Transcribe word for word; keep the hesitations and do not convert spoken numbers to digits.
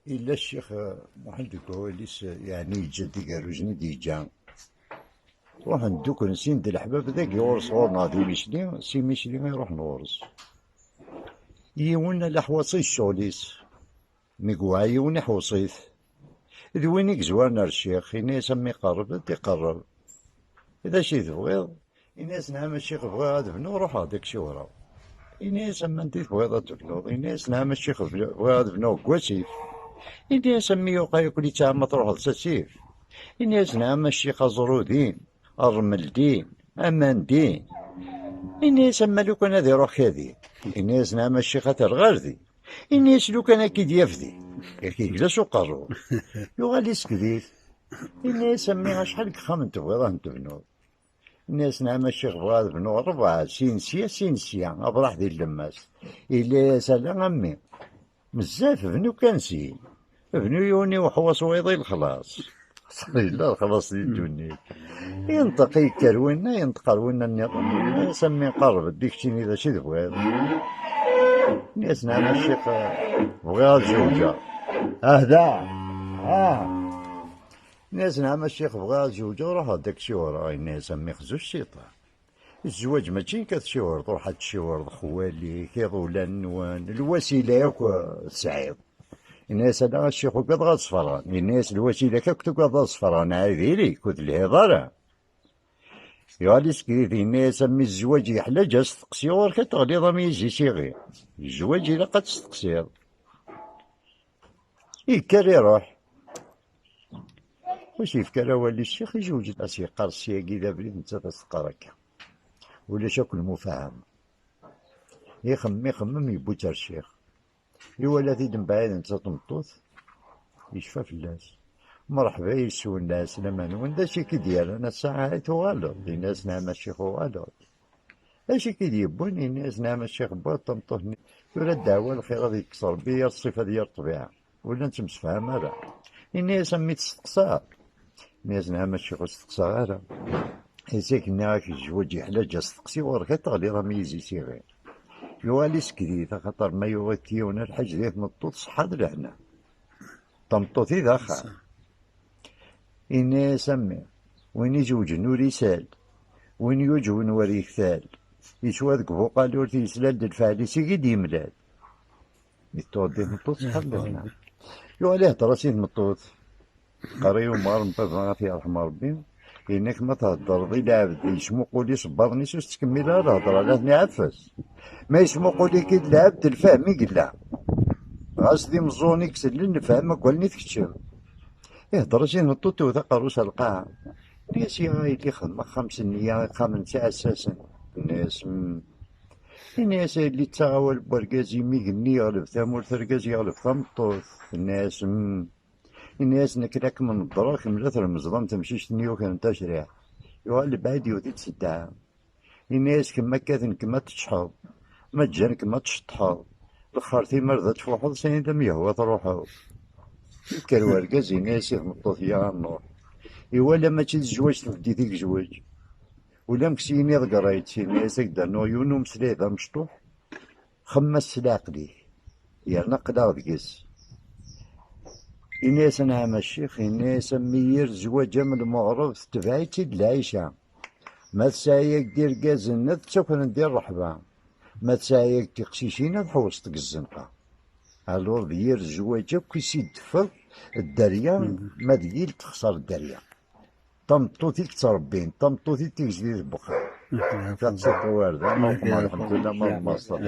Illa ccix, eh, Muḥend deg wawal-is, eh, yeɛni yeǧǧa-d igerrujen i d-yeǧǧa. Ruḥen dduklen sin d leḥbab dagi ɣur-s ɣur-neɣ di Micli, si Micli i ruḥen ɣur-s. Yiwen ala ḥwaṣi ccɣel-is, mi yewɛa yiwen iḥewṣ-it. D win i yezwaren ar ccix, ini-as a mmi qerreb-d, iqerreb. D acu i tebɣiḍ? Ini-as nɛam a ccix, bɣiɣ ad bnuɣ, ruḥeɣ-d ad k-ciwreɣ. Ini-as am anda i tebɣiḍ ad tebnuḍ? Ini-as nɛam a ccix, bl- bɣiɣ ad bnuɣ deg wasif. Ini-as a mmi yuqa yakk li ttɛama truḥeḍ s asif. Ini-as nɛam a ccix, aẓru din, ṛṛmel din, aman din. Ini-as am lukan ad iruḥ kadi. Ini-as nɛam a ccix, ad terɣ ar din. Ini-as lukan ad k-id-yaf din, ad k-igla s uqerru. Yuɣal isekdit. Ini-as a mmi acḥal deg ixxamen tebɣiḍ ad n-tebnuḍ? Ini-as nɛam a ccix, bɣiɣ ad bnuɣ ṛebɛa, sin sya sin sya, abraḥ di lemmas. Illa-as ala a mmi, bezzaf, bnu kan sin. Bnu yiwen i uḥwaṣ, wayeḍ i lexlaṣ. Yella lexlaṣ di ddunit. Yenṭeq, yekker winna, yenṭeq ar winna nniḍen. Ini-as a mmi qerreb-d, i keččini d acu i tebɣiḍ? Ini-as nɛam a ccix, bɣiɣ ad zewǧeɣ. Ahda! Ah! Ini-as nɛam a ccix, bɣiɣ ad zewǧeɣ, ruḥeɣ-d ad k-ciwreɣ. Ini-as a mmi xzu cciṭan. Zzwaǧ mačči nekk ad tciwreḍ, ruḥ ad tciwreḍ xwali-k, iḍulan-nwen, lwasila yakk, eh, tesɛiḍ. Ini-as ala a ccix, ugadeɣ ad sferɣen. Ini-as lwasila-k akk tugadeḍ ad sferɣen, ɛid ili-k, ur telhiḍ ara. Yuɣal isekdit, ini-as a mmi zzwaǧ yeḥla, ǧǧa asteqsi ɣur-k ad teɣliḍ am yizi s iɣi. Zzwaǧ ilaq ad testeqsiḍ. Yekker iruḥ. Ur s-yefki ara awal i ccix, izewǧ-d. As-yeqqar syagi d abrid, nettat as-teqqar akka. Ulac akk lmufahama. Ixemmem, ixemmem, yewwi-tt ar ccix. Iwala-t-id mebɛid netta d tmeṭṭut, yecfa fell-as. Mreḥba yes-wen, lɛeslama-nwen, d acu i k-id-yerran ass-a, ahat tuɣaleḍ? Ini-as nɛam a ccix, uɣaleɣ-d. D acu i k-id-yewwin? Ini-as nɛam a ccix, wwiɣ-d tameṭṭut-nni. Tura ddeɛwa lxir ad yekkes Rebbi, yir ṣṣifa d yir ṭṭbiɛa. Ur la nettemsefham ara. Ini-as a mmi testeqsaḍ? Ini-as nɛam a ccix, ur steqsaɣ ara. Is-ak nniɣ-ak zzwaǧ yeḥla, ǧǧa asteqsi ɣur-k ad teɣliḍ am yizi s iɣi. Yuɣal isekdit, axaṭer ma yuɣ-it yiwen a lḥaǧ di tmeṭṭut, ṣṣeḥḥa d lehna. Tameṭṭut i d axxam. Ini-as a mmi, win izewǧen ur isal, win yuǧwen ur iktal, yeswa deg buqal ur t-yeslal, d lfeɛl-is i d-yemlal. Yettuɣ-d i tmeṭṭut ṣṣeḥḥa d lehna. Yuɣal ihedder-as i tmeṭṭut. Qari umar n baba, ad t-yerḥem Rebbi, yenna-k ma theddreḍ i lɛebd yesmuqul isebbaḍen-is, ur s-ttkemmil ara lhedra, la ten-iɛeffes. Ma yesmuqul-ik-id lɛebd, lfahem i yella. Ɣas d imeẓẓuɣen i isellen, lfahem akk allen i tkeččem. Ihedder-as i tmeṭṭut, tewwet aqerru-s ar lqaɛa. Ini-as ya yelli, xdem axxam s nniya, ixxamen s iɛessasen. Ini-as, "Mm." Ini-as a yelli, ttaɣ awal n wergaz, imi igenni yeɣleb tamurt, argaz yeɣleb tameṭṭut. Tenna-as, "Mm." Ini-as, "Nekk la kem-neddreɣ, kemm la tremmzeḍ am temcict-nni yukren tacriḥt." Yuɣal lebɛid, yewwet-itt s ddeɛɛa. Ini-as, "Kemm akka d nekem ad teččḥeḍ, ma ǧǧan-kem ad tceṭṭḥeḍ, lexxert imar d ad tfuḥeḍ, s anida m-yehwa truḥeḍ." Yekker wergaz, ini-as i tmeṭṭut, "Ya a nnuṛ." Iwala mačči d zzwaǧ tbeddi i yezweǧ. Ulamek s yini deg rray-tt, ini-as, "Ad k-d-rnuɣ yiwen umeslay d amecṭuḥ, xemmem-as s leɛqel-ik." Yerna aql-aɣ deg-s. Ini-as, "Anɛam a ccix." Ini-as, "A mmi, yir zzwaǧ am lmeɣreb, tetbeɛ-itt-id lɛica. Ma tesɛa-yak-d irgazen, ad ttakren di ṛṛeḥba. Ma tesɛa-yak-d tiqcicin, ad ḥewṣent deg zzunqa. Alors, d yir zzwaǧ akk i s-id-teffeɣ dderya, ma d yil texṣer dderya. Tameṭṭut i yettrebbin, tameṭṭut i d-tegzdi deg wexxam." Taqsiṭ n warda, ma uqmeṛ, lḥemdullah, ma d maṣer.